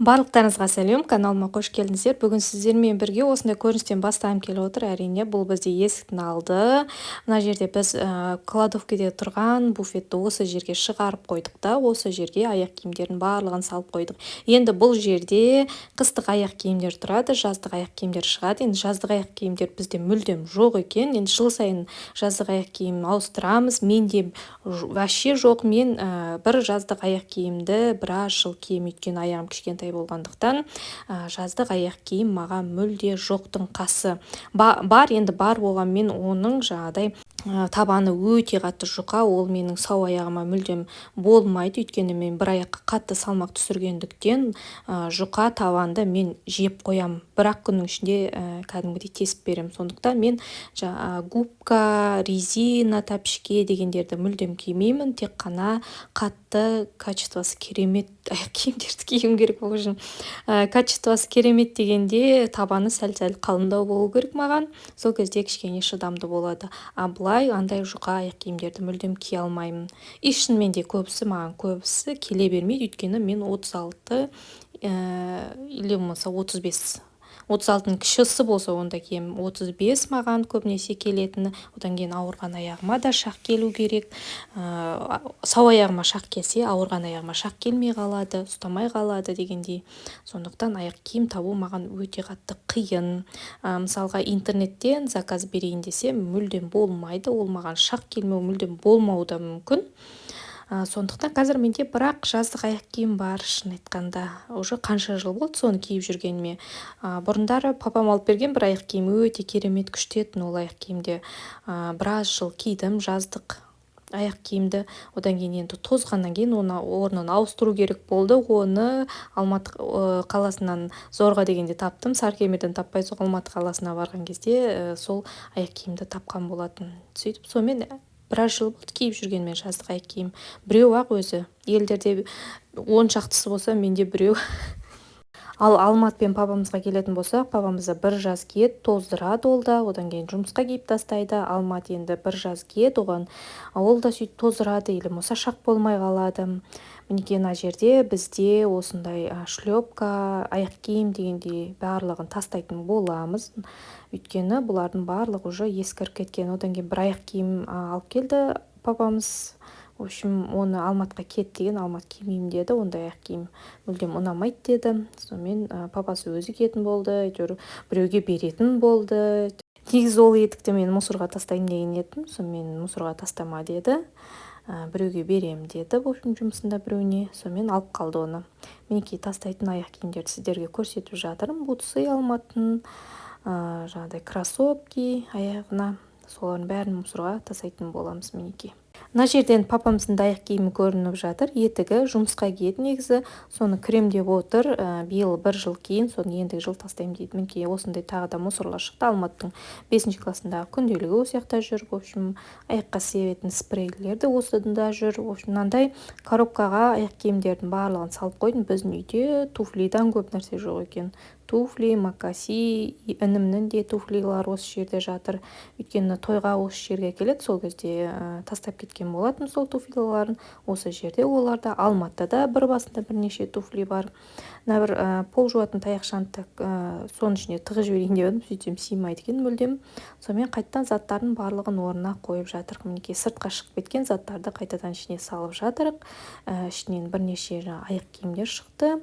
Барлықтарыңызға сәлем, каналыма қош келдіңіздер. Бүгін сіздермен бірге осындай көріністен бастағым келіп отыр. Әрине, бұл бізде есіктің алды. Мына жерде біз кладовкеде тұрған буфетті осы жерге шығарып қойдық та, осы жерге аяқ киімдердің барлығын салып қойдық. Енді бұл жерде қыстық аяқ киімдер тұрады, жаздық аяқ киімдер шығады. Енді жаздық аяқ киімдер бізде мүлдем жоқ екен. Енді жыл сайын жаздық аяқ киім ауыстырамыз. Менде вообще жоқ. Мен бір жаздық аяқ киімді біраз жыл киемін, өйткені аяғым кішкентай болғандықтан, жаздық аяқ киім маған мүлде жоқтың қасы. Бар, енді бар болғанмен, оның жаңағыдай табаны өте қатты жұқа, ол менің сау аяғыма мүлдем болмайды, өйткені мен бір аяққа қатты салмақ түсіргендіктен, жұқа табанды мен жеп қоямын, бір-ақ күннің ішінде кәдімгідей тесіп беремін. Сондықтан мен жаңа губка, резина тәпішке дегендерді мүлдем кимеймін, тек қана қатты качествосы керемет аяқ киімдерді киюім керек. В общем, качествосы керемет дегенде, табаны сәл-сәл қалыңдау болу керек маған, сол кезде кішкене шыдамды болады. А былай андай жұқа аяқ киімдерді мүлдем кие алмаймын. И шынымен де көбісі маған, көбісі келе бермейді, өйткені мен 36 или болмаса 35, 36-ның кішісі болса, онда киемін, 35 маған көбінесе келетіні. Одан кейін ауырған аяғыма да шақ келу керек. Сау аяғыма шақ келсе, ауырған аяғыма шақ келмей қалады, ұстамай қалады дегендей. Сондықтан аяқ киім табу маған өте қатты қиын. Мысалға, интернеттен заказ берейін десем, мүлдем болмайды, ол маған шақ келмеу, мүлдем болмауы да мүмкін. Сондықтан қазір менде бірақ жаздық аяқ киім бар. Шын айтқанда, уже қанша жыл болды соны киіп жүргеніме. Бұрындары папам алып берген бір аяқ киім өте керемет, күшті еді. Ол аяқ киімде біраз жыл кидім жаздық аяқ киімді. Одан кейін енді тозғаннан кейін оны орнын ауыстыру керек болды. Оны Алматы қаласынан зорға дегенде таптым. Сарыкемерден таппай, сол Алматы қаласына барған кезде сол аяқ киімді тапқан болатын. Сөйтіп, сонымен біраз жыл болды киіп жүргеніме. Жаздық аяқ киім біреу ақ өзі. Елдерде 10 шақтысы болса, менде біреу. Ал Алмат пен папамызға келетін болсақ, папамыз да бір жаз киеді, тоздырады ол да, одан кейін жұмысқа киіп тастайды. Алмат енді бір жаз киеді, оған ол да сөйтіп тоздырады или болмаса шақ болмай қалады. Мінекей, мына жерде бізде осындай шлепка, аяқ киім дегендей барлығын тастайтын боламыз, өйткені бұлардың барлығы уже ескіріп кеткен. Одан кейін бір аяқ киім алып келді папамыз. В общем, оны Алматқа киеді деген, Алмат кимеймін деді, ондай аяқ киім мүлдем ұнамайды деді. Сонымен папасы өзі киетін болды, әйтеуір біреуге беретін болды. Негізі ол етікті мен мусорға тастаймын деген едім, сонымен мусорға тастама деді, біреуге беремін деді, в общем, жұмысында біреуіне. Сонымен алып қалды оны. Мінекей, тастайтын аяқ киімдерді сіздерге көрсетіп жатырмын. Бутсы Алматының, жаңағыдай кроссовки аяғына, солардың бәрін мусорға тастайтын боламыз. Мінекей, мына жерден папамыздың да аяқ киімі көрініп жатыр, етігі, жұмысқа киеді негізі, соны кіремдеп отыр. Биыл бір жыл кейін, соны ендігі жыл тастаймын дейді. Мінекей, осындай тағы да мусорлар шықты. Алматының бесінші классындағы күнделігі осы жақта жүр. В общем, аяққа себетін спрейлер де осында жүр. В общем, мынандай коробкаға аяқ киімдердің барлығын салып қойдым. Біздің үйде туфлидан көп нәрсе жоқ екен. Туфли, мокаси, інімнің де туфлилары осы жерде жатыр, өйткені тойға осы жерге келеді, сол кезде тастап кеткен болатын сол туфлиларын осы жерде. Оларда Алматыда да бір басында бірнеше туфли бар. Мына бір пол жуатын таяқшаны соның ішіне тығып жіберейін деп едім, сөйтсем, сыймайды екен мүлдем. Сонымен қайтадан заттардың барлығын орнына қойып жатырмық. Мінекей, сыртқа шығып кеткен заттарды қайтадан ішіне салып жатырық. Ішінен бірнеше жаңағы аяқ киімдер шықты,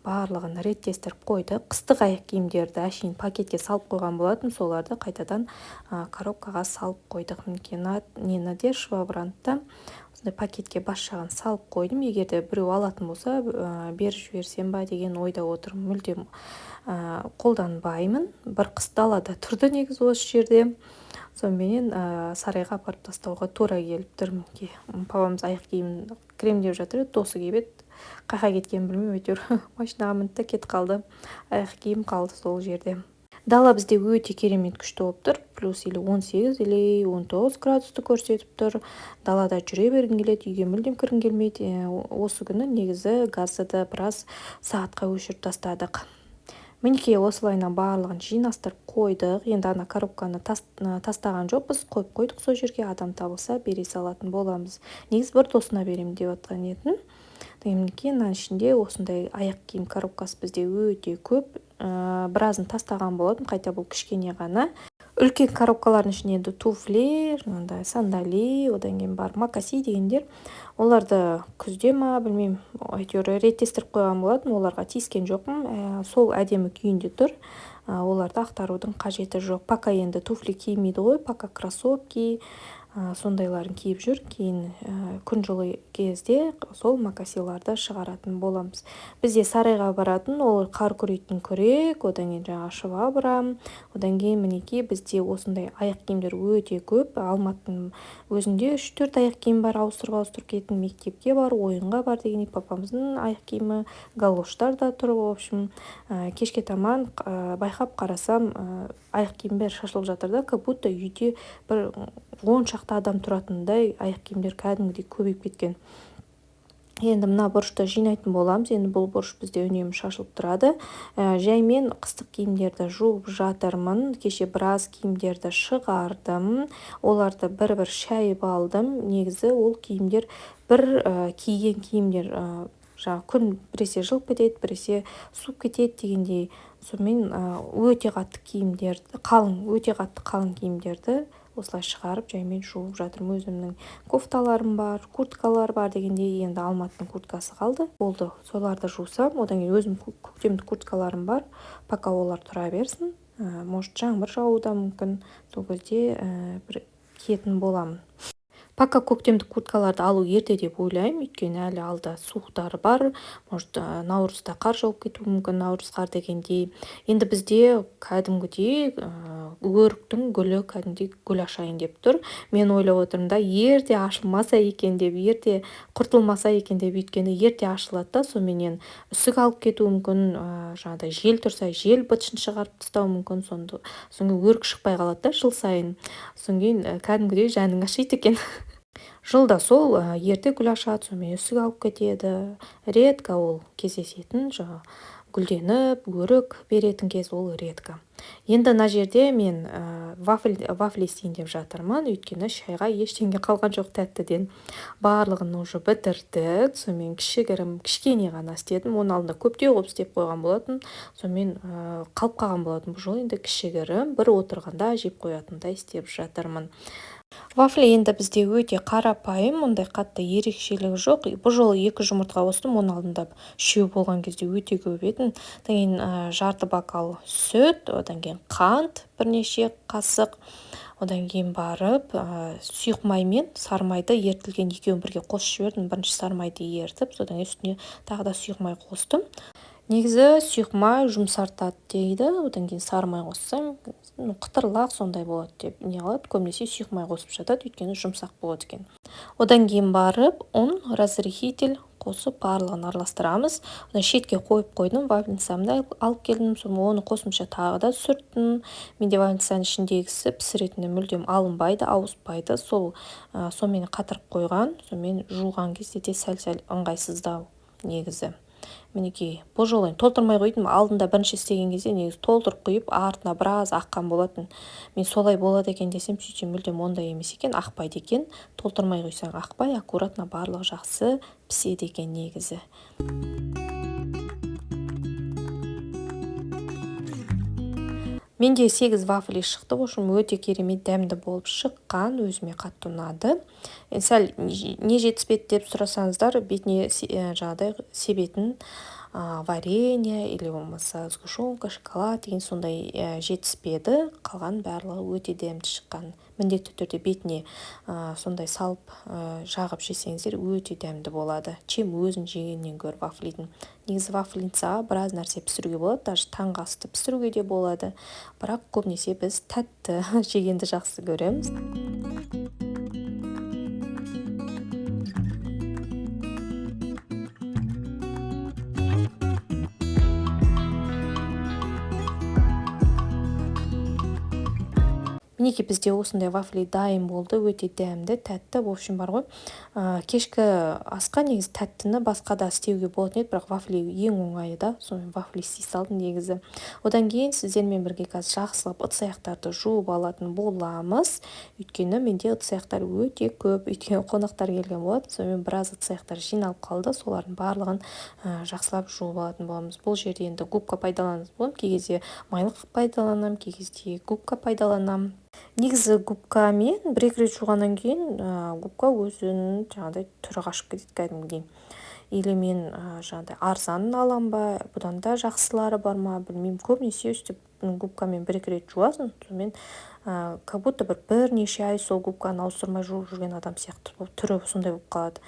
барлығын реттестіріп қойдық. Қыстық аяқ киімдерді әшейін пакетке салып қойған болатын, соларды қайтадан коробкаға салып қойдық. Мінекей, мына нені де, швабраны да осындай пакетке бас жағын салып қойдым. Егер де біреу алатын болса, беріп жіберсем ба деген ойда отырмын. Мүлдем қолданбаймын. Бір қыс далада тұрды негізі осы жерде, соныменен сарайға апарып тастауға тура келіп тұр. Мінекей, папамыз аяқ киімін кіремдеп жатыр еді, досы келіп еді, қаяққа кеткенін білмеймін, әйтеуір машинаға мінді да кетіп қалды, аяқ киім қалды сол жерде. Дала бізде өте керемет, күшті болып тұр, плюс или 18, или 19 градусты көрсетіп тұр. Далада жүре бергің келеді, үйге мүлдем кіргің келмейді. Осы күні негізі газды да біраз сағатқа өшіріп тастадық. Мінекей, осылайынан барлығын жинастырып қойдық. Енді ана коробканы тастаған жоқпыз, қойып қойдық сол жерге, адам табылса, бере салатын боламыз. Негізі бір досына беремін деп жатқан едім. Мінекей, мынаның ішінде осындай аяқ киім коробкасы бізде өте көп. Біразын тастаған болатын, қайта бұл кішкене ғана. Үлкен коробкалардың ішінде енді туфли, жаңағыдай сандали, одан кейін бар мокаси дегендер. Оларды күзде ма, білмеймін, әйтеуір реттестіріп қойған болатын, оларға тиіскен жоқпын. Сол әдемі күйінде тұр. Оларды ақтарудың қажеті жоқ. Пока енді туфли кимейді ғой, пока кроссовки, сондайларын киіп жүр. Кейін күн жылы кезде сол мокасиларды шығаратын боламыз. Бізде сарайға баратын ол қар күрейтін күрек, одан кейін жаңағы швабра, одан кейін мінекей бізде осындай аяқ киімдер өте көп. Алматының өзінде 3-4 аяқ киім бар, ауыстырып-ауыстырып киетін, мектепке бар, ойынға бар дегендей. Папамыздың аяқ киімі, галоштар да тұр. В общем, кешке таман байқап қарасам, аяқ киім бәрі шашылып жатыр да, как будто үйде бір 10 шақты адам тұратындай аяқ киімдер кәдімгідей көбейіп кеткен. Енді мына бұрышты жинайтын боламыз. Енді бұл бұрыш бізде үнемі шашылып тұрады. Жаймен қыстық киімдерді жуып жатырмын. Кеше біраз киімдерді шығардым. Оларды бір-бір шайып алдым. Негізі ол киімдер бір киген киімдер, жаңағы күн біресе жылып кетеді, біресе суып кетеді дегендей. Сонымен өте қатты киімдерді, қалың, өте қатты қалың киімдерді осылай шығарып жаймен жуып жатырмын. Өзімнің кофталарым бар, курткалар бар дегендей. Енді Алматының курткасы қалды. Болды, соларды жусам, одан кейін өзім көктемдік курткаларым бар. Пока олар тұра берсін. Может, жаңбыр жаууы да мүмкін. Сол кезде бір киетін боламын. Пока көктемдік курткаларды алу ерте деп ойлаймын, өйткені әлі алда суықтар бар. Может, наурызда қар жауып кетуі мүмкін, наурыз қар дегендей. Енді бізде кәдімгідей өріктің гүлі кәдімгідей гүл ашайын деп тұр. Мен ойлап отырмын да, ерте ашылмаса екен деп, ерте құртылмаса екен деп, өйткені ерте ашылады да, соныменен үсік алып кетуі мүмкін, жаңағыдай жел тұрса, жел быт-шытын шығарып тастауы мүмкін, содан кейін өрік шықпай қалады да жыл сайын. Содан кейін кәдімгідей жаның ашиды екен. Жылда сол ерте гүл ашады, сонымен үсік алып кетеді. Редко ол кездесетін, жаңа гүлденіп, өрік беретін кез ол редко. Енді мына жерде мен вафель істейін деп жатырмын, өйткені шайға ештеңе қалған жоқ тәттіден. Барлығын уже бітірдік, сонымен кішігірім, кішкене ғана істедім. Оның алдында көптеу қылып істеп қойған болатын, сонымен қалып қалған болатын. Бұл жолы енді кішігірім бір отырғанда жеп қоятындай істеп жатырмын. Вафли енді бізде өте қарапайым, ондай қатты ерекшелігі жоқ. Бұл жолы 2 жұмыртқа қостым, оның алдында 3 болған кезде өте көп етін. Одан кейін жарты бокал сүт, одан кейін қант бірнеше қасық, одан кейін барып сұйық май мен сары майды ерітілген екеуін бірге қосып жібердім. Бірінші сары майды ерітіп, содан кейін үстіне тағы да сұйық май қостым. Негізі сұйық май жұмсартады дейді, одан кейін сары май қоссаң, қытырлақ сондай болады деп не қылады, көбінесе сұйық май қосып жатады, өйткені жұмсақ болады екен. Одан кейін барып ұн, разрыхитель қосып барлығын араластырамыз. Одан шетке қойып қойдым, вафельницамды алып келдім, соны оны қосымша тағы да сүрттім. Менде вафельницаның ішіндегісі пісіретіні мүлдем алынбайды, ауыспайды. Сол сонымен қатырып қойған, сонымен жуған кезде де сәл-сәл ыңғайсыздау негізі. Мінекей, бұл жолы енді толтырмай қойдым. Алдында бірінші істеген кезде негізі толтырып құйып, артына біраз аққан болатын. Мен солай болады екен десем, сөйтсем мүлдем ондай емес екен, ақпайды екен. Толтырмай құйсаң ақпай, аккуратно барлығы жақсы піседі екен негізі. Менде 8 вафли шықты, в общем, өте керемет дәмді болып шыққан, өзіме қатты ұнады. Енді сәл не жетіспеді деп сұрасаңыздар, бетіне жаңағыдай себетін, варенье или болмаса сгущенка, шоколад деген сондай жетіспеді. Қалған барлығы өте дәмді шыққан. Міндетті түрде бетіне сондай салып, жағып жесеңіздер өте дәмді болады. Чем өзін жегеннен гөрі вафлидің. Негізі вафлицаға біраз нәрсе пісіруге болады, даже таңғы асты пісіруге де болады. Бірақ көбінесе біз тәтті жегенді жақсы көреміз. Мінекей, бізде осындай вафли дайын болды, өте дәмді, тәтті. В общем, бар ғой, кешкі асқа негізі тәттіні басқа да істеуге болатын еді, бірақ вафли ең оңайы да, сонымен вафли істей салдым негізі. Одан кейін сіздермен бірге қазір жақсылап ыдыс-аяқтарды жуып алатын боламыз. Өйткені менде ыдыс-аяқтар өте көп, өйткені қонақтар келген болады, сонымен біраз ыдыс-аяқтар жиналып қалды, солардың барлығын жақсылап жуып алатын боламыз. Бұл жерде енді губка пайдаланып боламын, кей кезде майлық пайдаланамын, кей кезде губка пайдаланамын. Негізі губкамен бір-екі рет жуғаннан кейін губка өзінің жаңағыдай түрі қашып кетеді кәдімгідей. Или мен жаңағыдай арзанын алам ба, бұдан да жақсылары бар ма, білмеймін. Көбінесе өстіп губкамен бір-екі рет жуасың, сонымен как будто бірнеше ай сол губканы ауыстырмай жуып жүрген адам сияқты болып түрі сондай болып қалады.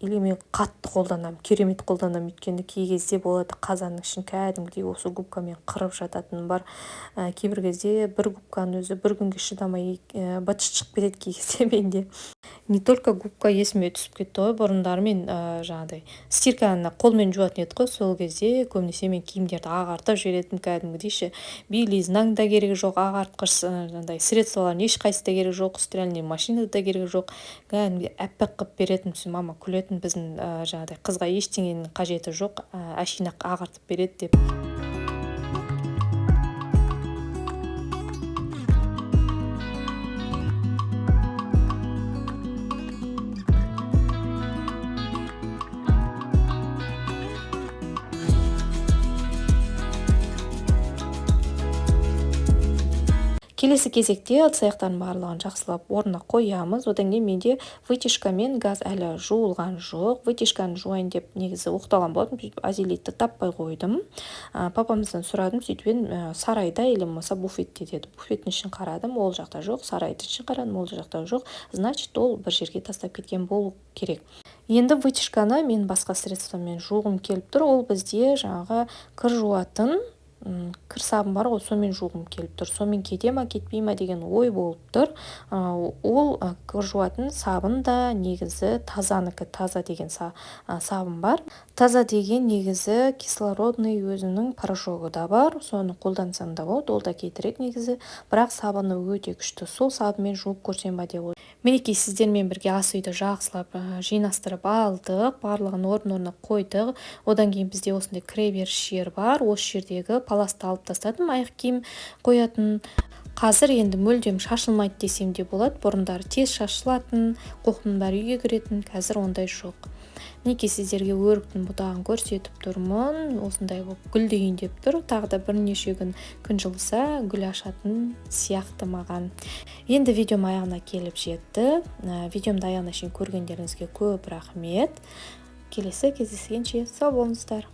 Или мен қатты қолданамын, керемет қолданамын, өйткені кей кезде болады қазанның ішін кәдімгідей осы губкамен қырып жататыным бар. Кейбір кезде бір губканың өзі бір күнге шыдамай быт-шыт шығып кетеді кей кезде менде. Не только губка есіме түсіп кетті ғой, бұрындары мен жаңағыдай стирканы қолмен жуатын едік қой, сол кезде көбінесе мен киімдерді ағартып жіберетінмін кәдімгідей ше. Белизнаң да керегі жоқ, ағартқыш жаңағыдай средстволардың ешқайсысы да керегі жоқ, стиральный машина да керегі жоқ, кәдімгідей аппақ қылып беретін. Сосын мама күлетін, біздің жаңағыдай қызға ештеңенің қажеті жоқ, әшейін-ақ ағартып береді деп. Келесі кезекте ыдыс-аяқтардың барлығын жақсылап орнына қоямыз. Одан кейін менде вытяжкамен газ әлі жуылған жоқ. Вытяжканы жуайын деп негізі оқталған болатынмын, сөйтіп азелитті таппай қойдым. Папамыздан сұрадым, сөйтіп едім, сарайда или болмаса буфетте деді. Буфеттің ішін қарадым, ол жақта жоқ, сарайдың ішін қарадым, ол жақта жоқ. Значит, ол бір жерге тастап кеткен болу керек. Енді вытяжканы мен басқа средствомен жуғым келіп тұр. Ол бізде жаңағы кір жуатын кір сабын бар ғой, сонымен жуғым келіп тұр. Сонымен кете ма, кетпей ма деген ой болып тұр. Ол кір жуатын сабын да негізі тазанікі, таза деген сабын бар. Таза деген негізі кислородный өзінің порошогы да бар, соны қолдансаң да болады, ол да кетіреді негізі. Бірақ сабыны өте күшті, сол сабынмен жуып көрсем ба деп ойлаймын. Мінекей, сіздермен бірге ас үйді жақсылап жинастырып алдық, барлығын орын-орнына қойдық. Одан кейін бізде осындай кіреберіс жер бар, осы жердегі паласты алып тастадым, аяқ киім қоятын. Қазір енді мүлдем шашылмайды десем де болады, бұрындары тез шашылатын, қоқымның бәрі үйге кіретін, қазір ондай жоқ. Мінекей, сіздерге өріктің бұтағын көрсетіп тұрмын, осындай болып гүлдейін деп тұр. Тағы да бірнеше күн күн жылыса гүл ашатын сияқты маған. Енді видеом аяғына келіп жетті. Видеомды аяғына шейін көргендеріңізге көп рахмет. Келесі кездескенше сау болыңыздар.